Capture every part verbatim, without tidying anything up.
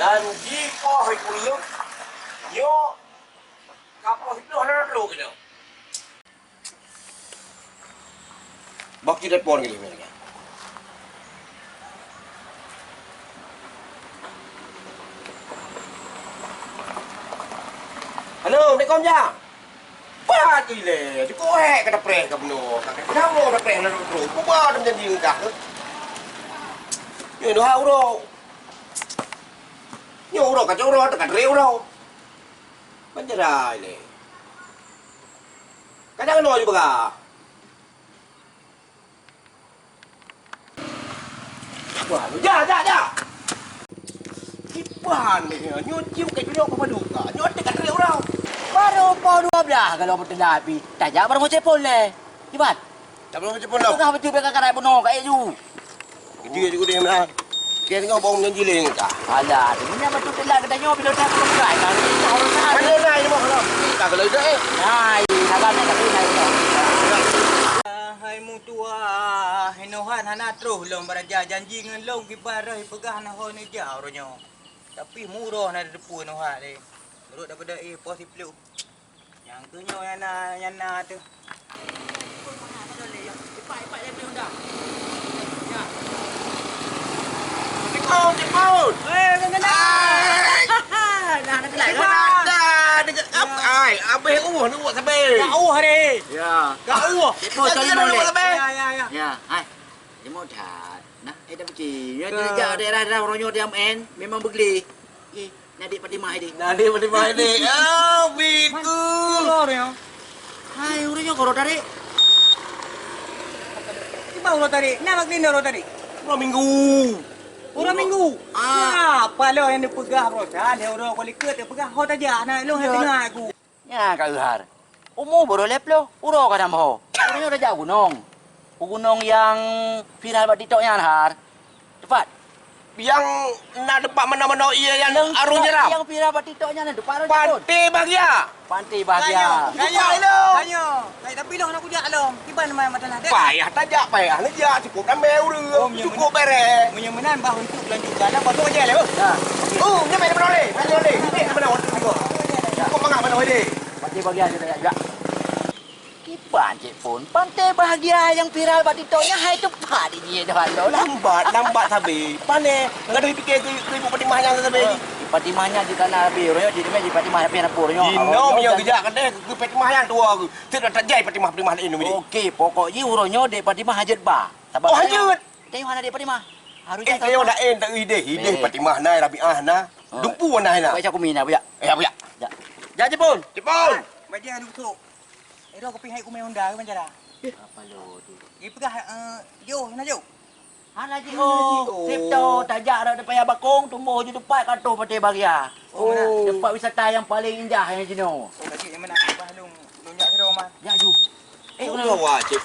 Dan jipoh ulôn nyoe ka poh siplôh na trok keunoe. Bah telepon kali mereka. Halo, Assalamualaikum, Jang. Pat ilée, cukup hék ka tapreh ka bunoe. Ka kenapa tapreh na trok? Cuba dan janji engkah tu. Nyoe dua uroe. Nyoe uroe ka uroe, teuka treh uroe. Banjarai lé. Kadang nyoe juga. Wah, ja, ja, ja. Kiban deh, nyoe cium ka jurok peupaduka. Nyoe teuka treh uroe. Baru poh dua belas kalau beuteulat pih. Tajak baru ngocet phon lé. Kiban. Dak belom jipeunoh. Tengah beutôi bèk ka karai bunoe ka ék ju. Gede ju gede meunan. Dia tengok bawang nyan jiléng ka. Alah, tu nya beutôi telat geutanyoe bila dah belum kai. Ka ni tahu dah. Ada lain mah lah. Ka kalau dah eh. Hai, sabar dah tapi naik dah. Hai mutua, hai Nohan hana troh lom baraja janji ngon lom kiban roh peugah na ho neujak uroe nyoe. Tapi muroh na deupeu Nohan deh. Urut daripada eh pos siplôh. Nyang keu nyoe nyang na, nyang na teuh. Assalamualaikum, Cik Paul. Weh, Bang Gana. Hai. Nah, nak kelak. Cik Paul, dah, dekat ap-, ai, abéh uh, ni buat sabe. Kak uh hari. Ya. Kak uh. Cik Paul, cari mana, Lek? Ya, ya, ya. Ya, hai. Dia mau that. Nah, eh, dah betul. Ya, dia jak daerah-daerah orang nyoe dia main, memang beugléh. Eh, Nadik Fatimah ini. Nadik Fatimah ini. Oh, biku. Hai, urang nyoe koro tarik. Cuba urang tarik. Nah, bak ni urang tarik. Urang minggu. Urang minggu. Ah. Apa lo yang dipeugah, bro? Dah, dia urang kulit ke, dia peugah, ho tajak, nah, lo yang tengah aku. Nya ka eu har. Umu baru lhèe ploh, uroe ka na meuho. Uroe nyoe tajak u gunong. U gunong nyang viral bak TikTok nyan har. Teumpat. Nyang na teumpat meunoe-meunoe ié nyan arung jeram. Nyang viral bak TikTok nyan teumpat arung jeram. Pantai Bahagia. Pantai Bahagia. Tanyoe, tanyoe. Hai, tapi lôn hana kujak lom. Kiban masalah deh. Payah tajak, payah neujak. Cukup ramé ureueng. Oh, meunyoe cukup meunan, bereh. Meunyoe meunan, bah untuk lanjutkan lah. Pasok aja lah, beuh. Ha. Oh, ni main mana boleh? Main boleh. Ini mana waktu ni, beuh? Cukup mangat mana boleh? Pantai Bahagia saya tajak juga. Kiban cit phon. Pantai Bahagia nyang viral bak TikTok nyan hai teumpat di jih dah lo. Lambat, lambat sabe. Pane? Enggak ada pikir ke, ke Ibu Fatimah nyan sabe. Ibu Fatimah nyan jih kana habéh. Royok jih, jih Fatimah habéh na pun royok. Inoe meunyoe geujak kadeh ke Fatimah nyan tuha ke. Teuka tajai Fatimah-Fatimah laén nyoe. Okey, pokok jih uroe nyoe Dek Fatimah hajat ba. Saban. Oh, hajat. Tanyoe hana Dek Fatimah. Harus eh, tanyoe laén tak ideh, ideh Fatimah na, Rabiah na. Dumpu na na. Baik aku mina, buyak. Eh, buyak. Jak. Jak jepun. Jepun. Bajang ada busuk. Ero kopi hai kumai Honda ke mancara. Apa lo tu? Dia pegang eh jauh na jauh. Hana jih oh. Sip to tajak rak depan bakong tumbuh ju tempat katoh Pantai Bahagia. Oh, mana? Tempat wisata yang paling indah yang jinoe. Oh, lagi yang mana? Bah lung lung jak sira mah. Jak ju. Eh, oh, wajib.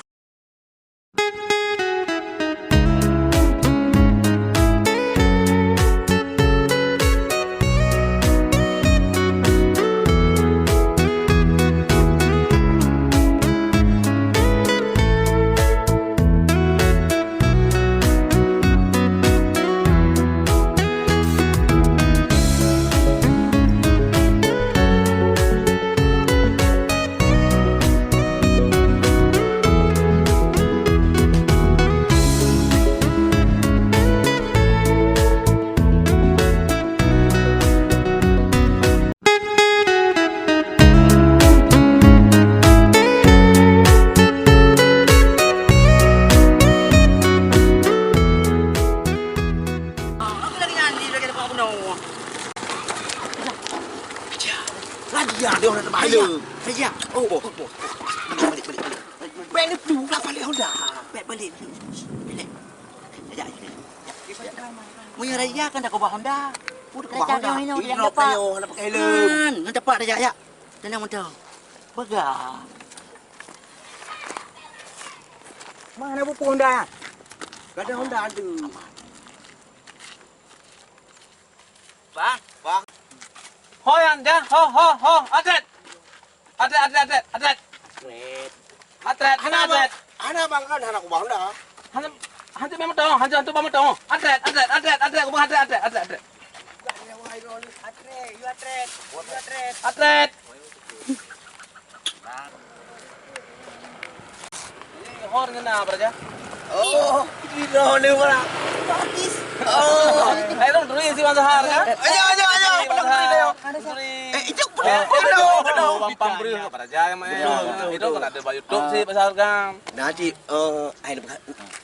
Lagi ya, dia orang nak bahaya. Lagi ya. Oh, oh, oh. Balik, balik, balik, balik. Balik tu, lah balik Honda. Balik, balik. Balik. Balik. Meunyoe raya kan dah keubah Honda. Udah keubah Honda. Ih, nyoe, nyoe, nyoe, nyoe, nyoe, pakai helm. Kan, ngan tepak dah, jak, jak. Tenang, mantap. Pegang. Mana buku Honda, ya? Gak ada Honda tu. Bang, bang. Ho, yang dah, ho, ho, ho, atlet. Atlet, atlet, atlet, atlet. Atlet, hana, hana, bang. Atlet. Hana, bang, kan hana kubah dah. Hana, hantu memang tahu, hantu, hantu memang tahu. Atlet, atlet, atlet, atlet, kubah atlet, atlet, atlet, atlet. Atlet. Ini hor ngena apa aja? Oh, gila ni orang. Bagus. Oh. Ayo dong, duri si Bang Zahar kan? Ayo, ayo, ayo. Duri, Bang Zahar. Duri. Eh, itu penuh, penuh, penuh. Bang Pambril apa aja yang main? Betul, betul, betul. Itu kan ada Bang YouTube sih, Bang Zahar kan? Nanti, eh, ayo buka,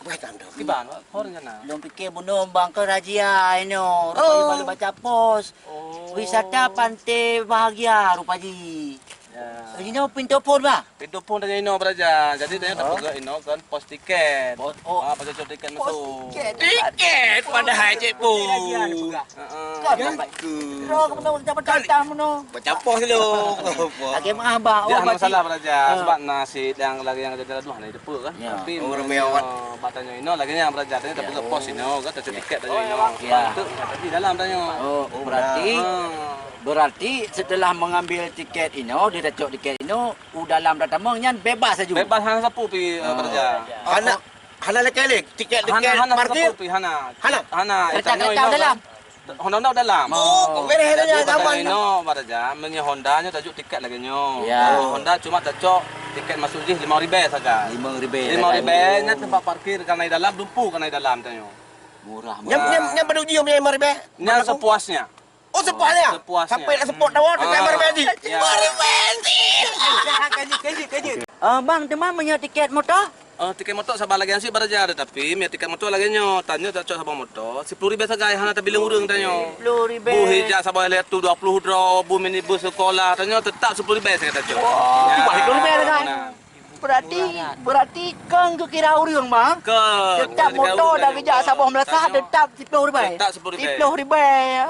buka tam dong. Kiban, hor ngena. Lôn pike bunoe bang keu razia inoe. Rupajih baca pos. Oh. Wisata Pantai Bahagia rupajih. Ya. Inoe pintoe phon, bah? Pintoe phon tanyoe inoe beraja. Jadi tanyoe tapeugah inoe kon pos tiket. Pos, oh. Ah, pos tiket masuk. Tiket. Tiket padahai cek pun. Heeh. Kan, kan. Droe keunoe dapat datang meunoe. Baca pos dulu. Lagi maaf, bah. Ya, oh, hana masalah beraja. Ah. Sebab nasi yang lagi yang ada dalam tu hana Teupeu kan? Ya. Tapi oh, ramai awak. Bak tanyoe inoe lagi nyan beraja, tanyoe tapeugah pos inoe, kan tacok tiket tanyoe inoe. Ya. Bantu, tapi dalam tanyoe. Oh, berarti, berarti setelah mengambil tiket inoe, dia tacok tiket inoe, u dalam dah tamong nyan bebas laju. Bebas hana sapeue pi, eh, beraja. Hana, hana lé-lé tiket, tiket hana, hana parkir? Sapeue pi, hana. Hana? Hana, kereta, tanyoe kereta inoe dalam. Kan? Honda-Honda dalam. Oh, kok bereh dah nyan zaman. Inoe beraja, meunyoe Honda nyoe tajuk tiket lagèe nyoe. Ya. Kalau Honda cuma tacok tiket masuk jih lima ribèe sagai. Lima ribèe sagai. Lima ribèe, nyan tempat parkir ka na dalam, dumpu ka na dalam tanyoe. Murah, murah. Nyam, nyam, nyam badu jih lima ribèe? Nyan sepuasnya. Oh, sepuasnya? Sepuasnya. Sampai nak sepot tawa, lima ribèe jih. Ya. Lima ribèe jih. Kaji, kaji, kaji. Eh, bang, teuma meunyoe tiket motor? Eh, tiket motor saban lagèe nyan cit beraja, tetapi meunyoe tiket motor lagèe nyoe, tanyoe tacok saboh motor, siploh ribèe sagai hana tabileng ureueng tanyoe. Siploh ribèe. Bu hijab saboh lhèe reutôh dua ploh droe, bu minibus sekolah, tanyoe teutap siploh ribèe sagai tacok. Wah, ya, siploh ribèe sagai. Nah. Berarti, berarti keu geukira ureueng, Bang? Keu. Teutap motor dan geujak saboh meulasah teutap siploh ribèe. Teutap siploh ribèe. Siploh ribèe.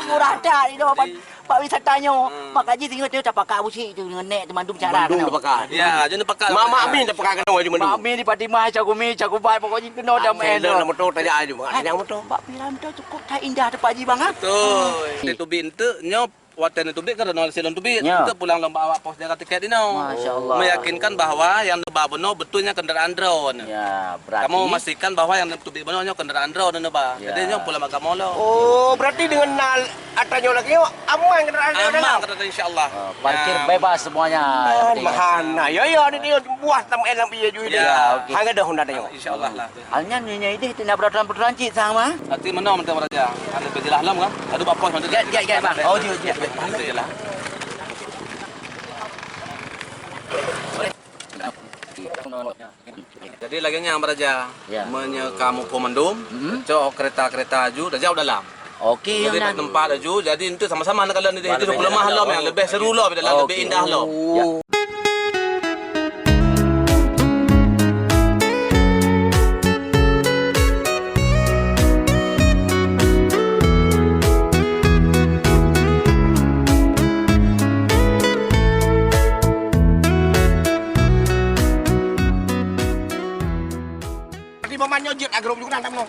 Murah that, inoe, Bang. Bak wisata nyoe, hmm, maka jih singoh tu tapakak busi tu ngon nek tu mandum cara. Mandum tapakak. Ya, jeuet tapakak. Mak, mak Min tapakak keunoe jih mandum. Mak Min di Fatimah, Cak Gumi, Cak Gubai, pokok jih keunoe dah main. Motor tajak aju, mak. Tajak motor. Bak piran tu cukup that indah tempat jih, Bang, ha? Betul. Di tubit enteuk nyoe, watèe neutubit kan renoh silon tubit. Ya. Enteuk pulang lom bak awak pos jaga tiket inoe. Masya Allah. Meyakinkan bahwa nyang neuba bunoe beutôi nyan kendaraan droeneuh. Ya, berarti. Kamoe memastikan bahwa nyang neutubit bunoe nyoe kendaraan droeneuh neuba. Ya. Jadi nyoe pulang bak kamoe lom. Oh, berarti dengan na Atra nyoe lagèe nyoe aman keunan. Aman keunan, insya Allah. Ah, parkir bebas semuanya. Aman. Mahana. Ya, ya, ni dia buah tam elang piye ju dia. Ya, okey. Hang ada Honda nyoe. Insya Allah lah. Hal nyan nyonya ideh tina peraturan-peraturan cit sama. Arti mana mentang raja? Ada berjelas lom kan? Ada bak pos mana? Ya, ya, ya, bang. Oh, ya, ya. Ada berjelas. Jadi lagèe nyan, Bang Raja. Ya. Meunyoe ka muphom mandum, hmm, cok kereta-kereta aju, tajak u dalam. Okey, jadi bak teumpat aju, jadi enteuk sama-sama neukalon di situ, leubeh lemah lom, leubeh seru lom, dalam leubeh indah lom. Ya. Di momen nyoe jeuet agro bujukan tam nyoe.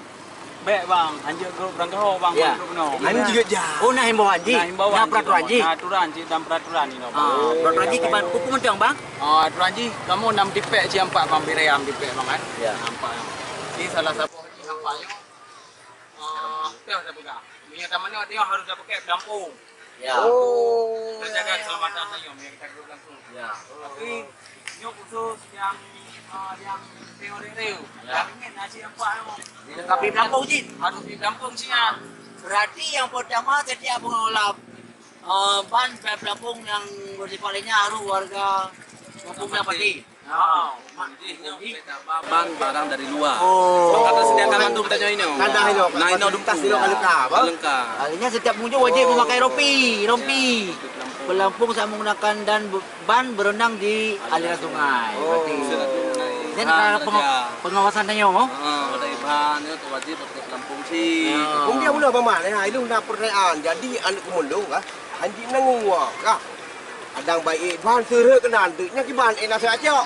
Bèk, Bang, hanjeuet grup rangkaho, Bang, ya, grup nyoe. Hanjeuet ja. Oh, na himbauan jih? Na himbauan jih, na peraturan jih? Na aturan jih dan peraturan inoe, Bang. Ah, peraturan jih kiban peue mantong, Bang? Ah, aturan jih, kamoe nam tipèk siampak, Bang, birayam tipèk, Bang, kan? Ya. Nampak, ya. Jadi salah satu jih nampak nyoe. Ah, teuh tapeugah. Meunyoe tamanö, dia harus tapakai pelampung. Ya. Oh. Terjaga keselamatan saya, meunyoe kita duduk langsung. Ya. Tapi, nyoe khusus yang, ah, yang teori-teori. Ya. Tapi nasi nampak nyoe. Tapi pelampung jih. Harus di pelampung siap. Berarti yang pertama setiap mengelola, ah, ban pelampung yang bersifat lainnya harus warga kampung dapati. Oh, ban barang dari luar. Oh. Maka tersediakan mandum tanyoe inoe. Nah, inoe dumpu. Fasilitas inoe ka lengkap, apa? Lengkap. Artinya setiap pengunjung wajib memakai rompi, rompi. Ya, pelampung. Pelampung saat menggunakan dan be-, ban berenang di aliran sungai. Oh. Berarti. Aliran sungai. Dan, ah, pengawasan tanyoe. Ha, ada iban, ya, tu wajib pakai pelampung sih. Ya. Mungkin mula paman, ya, ilung na pertanyaan. Jadi, aneuk keumulung, ah, hanjeuet meunanggong, ah. Kadang baik ban seureuk keunan, deuk nyan kiban, eh, naseuhat cok.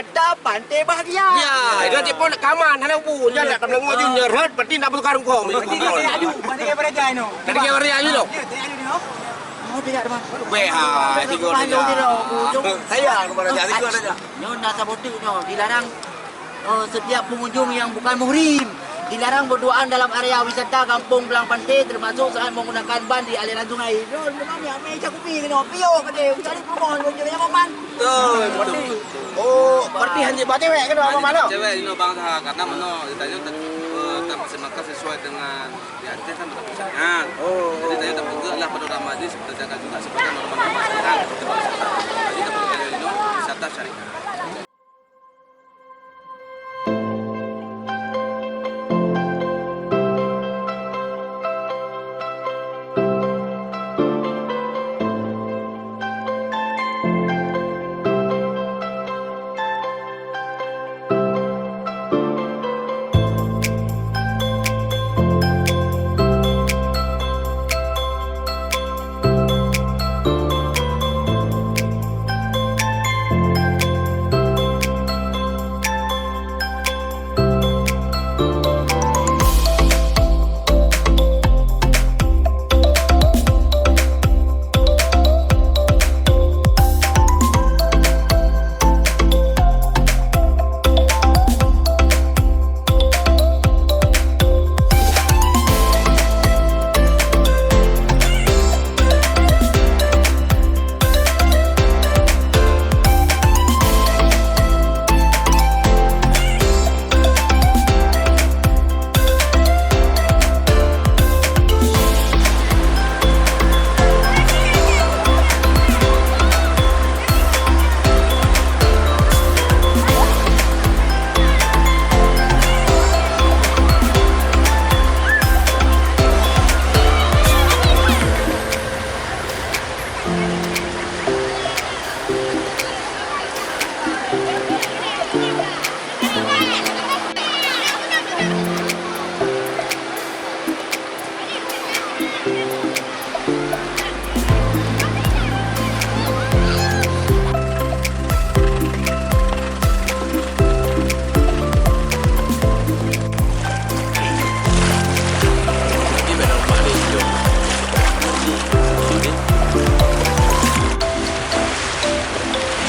wisata Pantai Bahagia. Ya, itu nanti pun kaman, hana bu. Jangan nak temen ngajun, nyerhet, berarti nak bertukar hukum. Berarti dia tak adu, berarti dia berada ino. Tadi dia berada adu tu. Ya, tak adu ino. Oh, tidak, teman. Weh, ha, tiga orang saja. Sayang kepada saya, tiga orang saja. Nyoe na saboh teuk nyoe, dilarang, eh, setiap pengunjung yang bukan muhrim. Dilarang berduaan dalam area wisata Kampung Belang Pantai, termasuk saat menggunakan ban di aliran sungai. Nyoe, nyoe, nyoe, meja kupi nyoe, piôh kata, cari perumahan, nyoe, nyoe, nyoe, man. Betul, betul. Oh, berarti hanya buat cewek ke, Abang Mano? Cewek, you know, bangsa, karena meno, kita, eh, tak masih makan sesuai dengan, ya, kita kan bersyariat. Oh, jadi, oh. Kita pegang lah pada orang majlis, kita jaga juga sebagai norma-norma syariat. Jadi, kita pegang, you know, wisata syariat.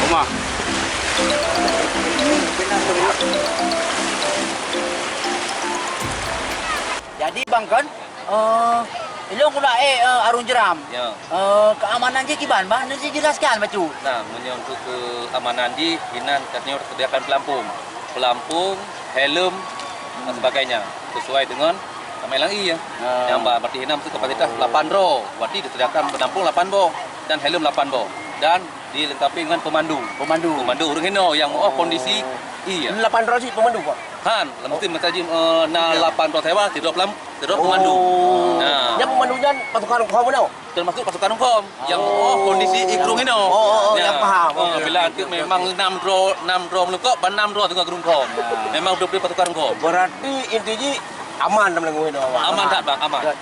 Oma. Jadi, Bang, kan, eh, ilôn keuneuk, eh, eh, arung jeram. Ya. Eh, keamanan jih kiban, Bang? Neujelaskan bacut. Nah, meunyoe untuk keamanan jih, inan katanya tersediakan pelampung. Pelampung, helm, dan sebagainya. Sesuai dengan sama L N I ya. Ah. Yang ba-, berarti inan itu kapasitas lapan droe. Berarti disediakan penampung lapan boh dan helm lapan boh. Dan dilengkapi dengan pemandu. Pemandu. Pemandu ureueng hinoe nyang meu'oh kondisi, iya. Lapan droe cit pemandu, Pak? Han, mesti meusaji, eh, na lapan droe sewa, sidroe pelam-, sidroe pemandu. Oh. Nah. Nyang pemandu nyan pasukan Rungkhom bunoe? Termasuk pasukan Rungkhom nyang meu'oh kondisi i krueng hinoe. Oh, oh, oh, ya. Nyang paham. Eh, oke, bila oke, anteuk oke, memang oke. Enam droe, enam droe meulungkop, ban enam droe teungoh Rungkhom. Nah. Memang betul-betul pasukan Rungkhom. Berarti inti jih aman dalam lingkungan itu, Bang? Aman that, Bang, aman. Ya.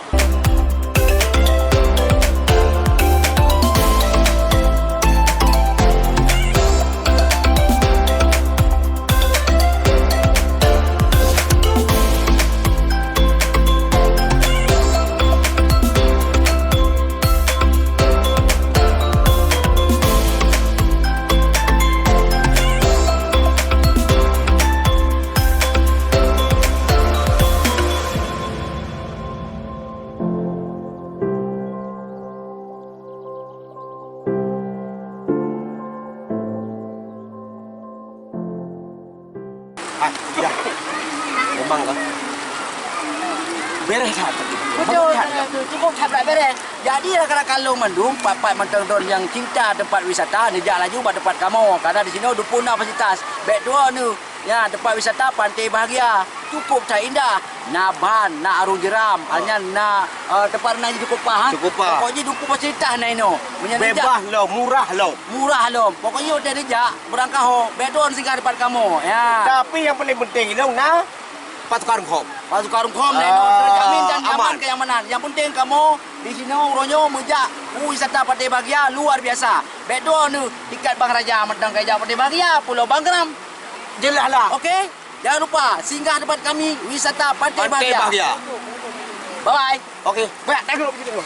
Ah, ya. Memang kan. Beres that. Betul, betul. Cukup that beres. Jadi rakan-rakan lôn mandum, pat-pat mantong droen nyang cinta teumpat wisata, neujak laju bak teumpat kamoe. Karena di sinoe dum na fasilitas. Bèk tuwoe neuh. Ya, teumpat wisata Pantai Bahagia. Cukup that indah. Na ban, na arung jeram, ha, nyan na, eh, teumpat na jih cukup pah, ha? Cukup pah. Pokok jih dum peue fasilitas na inoe. Meunyoe neujak, beubaih lom, murah lom. Murah lom. Pokok jih watèe neujak, beurangkat ho, bèk droeneuh singgah teumpat kamoe. Ya. Tapi nyang paléng peunténg ilôn na Pasukan Rungkhom. Pasukan Rungkhom na inoe, ah, terjamin dan aman, aman kenyamanan. Nyang peunténg kamoe di sinoe uroe nyoe meujak u wisata Pantai Bahagia luar biasa. Bèk droeneuh tiket Bang Raja mantong ka jak Pantai Bahagia, Pulo Bagram. Jeulaih lah. Oke? Jangan lupa singgah tempat kami, wisata Pantai Bahagia. Pantai Bahagia. Bye bye. Oke, banyak tanggup kita.